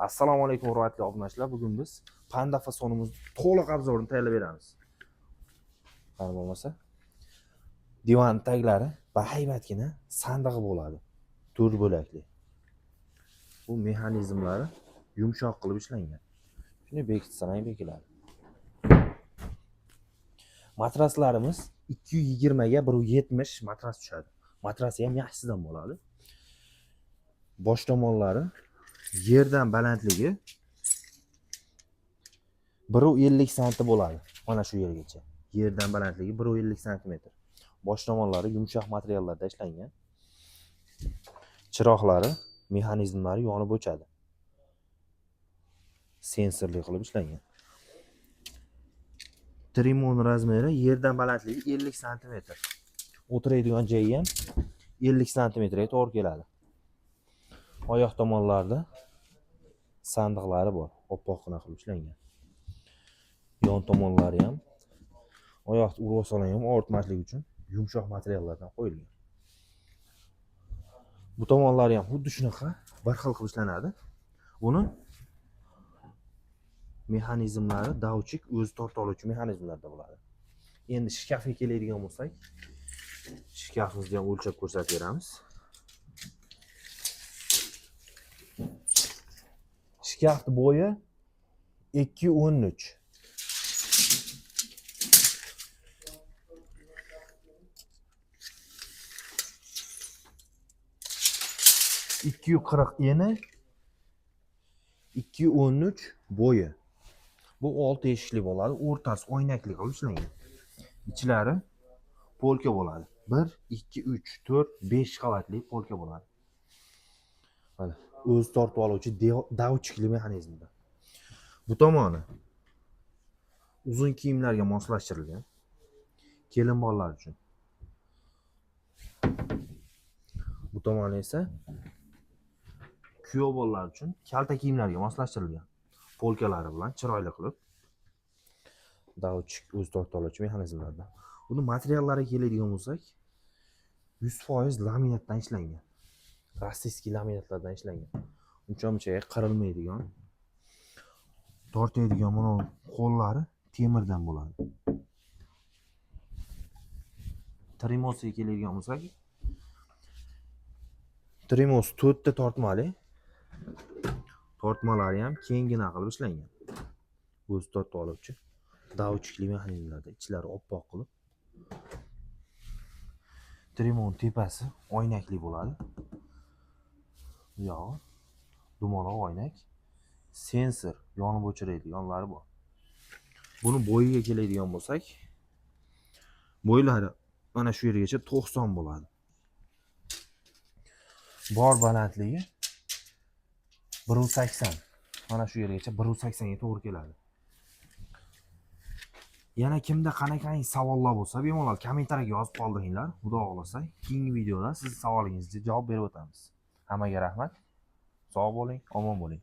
Assalomu alaykum, hurmatli obunachilar. Bugun biz Panda fasonimizni to'liq обзор ini tayyorlab beramiz. Qani bo'lmasa, divan taglari bahaybatgina sandig'i bo'ladi. To'rt bo'lakli. Bu mexanizmlari yumshoq qilib ishlangan. Shuni bekitsan ham bekiladi. Matraslarimiz 220 ga 170 matras tushadi. Matrasi ham yaxshisidan bo'ladi. Bosh tomonlari yerdan balandligi 1,50 santi bo'ladi. Mana shu yergacha. Yerdan balandligi 1,50 santimetr. Bosh tomonlari yumshoq materiallarda ishlangan. Chiroqlari, mexanizmlari yonib o'chadi. Sensorli qilib ishlangan. Trimon размер i yerdan balandligi 50 santimetr. O'tiradigan joyi ham 50 santimetrga to'g'ri keladi. Oyoq tomonlarida sandiqlari bor, oppoqqina qilib ishlangan. Yon tomonlari ham oyoq urib ham og'ritmaslik uchun yumshoq materiallardan qo'yilgan. Bu tomonlari ham xuddi shunaqa bir xil qilib ishlanadi. Buni mexanizmlari davchik o'zi torta oluvchi mexanizmlarda bo'ladi. Endi shkafga keladigan bo'lsak, shkafimizni ham o'lchab ko'rsatib beramiz. Shkaft bo'yi 2,13. 240 eni, 2,13 bo'yi. Bu 6 eshikli bo'ladi. O'rtasi oynakli qilib ishlangan. Ichlari polka bo'ladi. 1, 2, 3, 4, 5 qavatli polka bo'ladi. Mana o'zi tortib oluvchi davchikli mexanizmda. Bu tomoni uzun kiyimlarga moslashtirilgan. Kelin bolalar uchun. Bu tomoni esa kuyov bolalar uchun kalta kiyimlarga moslashtirilgan. Polkalari bilan chiroyli qilib davchik o'zi tortib oluvchi mexanizmlarda. Buni materiallariga keladigan bo'lsak, 100% laminatdan ishlangan. Rossiyskiy laminatlardan ishlangan. Uncha munchaga qirilmaydigan. Tortadigan mana qo'llari temirdan bo'ladi. Trimosiga keladigan bo'lsak, trimos 4 ta tortmali. Tortmalari ham kenggina qilib ishlangan. O'zi tortib oluvchi davchikli mexanizmlarda ichlari oppoq qilib. Trimon tepasi oynakli bo'ladi. Bu yog'i dumaloq oynak. Sensor yonib o'chiradiganlari bor. Buni bo'yiga keladigan bo'lsak, bo'ylari mana shu yergacha 90 bo'ladi. Bor balandligi 1,80. Mana shu yergacha 1,80 ga to'g'ri keladi. Yana kimda qanaqangi savollar bo'lsa, bemalol kommentariyaga yozib qoldiringlar. Xudo xohlasa, keyingi videoda siz savolingizga javob berib o'tamiz. Hammaga rahmat. Sog' bo'ling, omon bo'ling.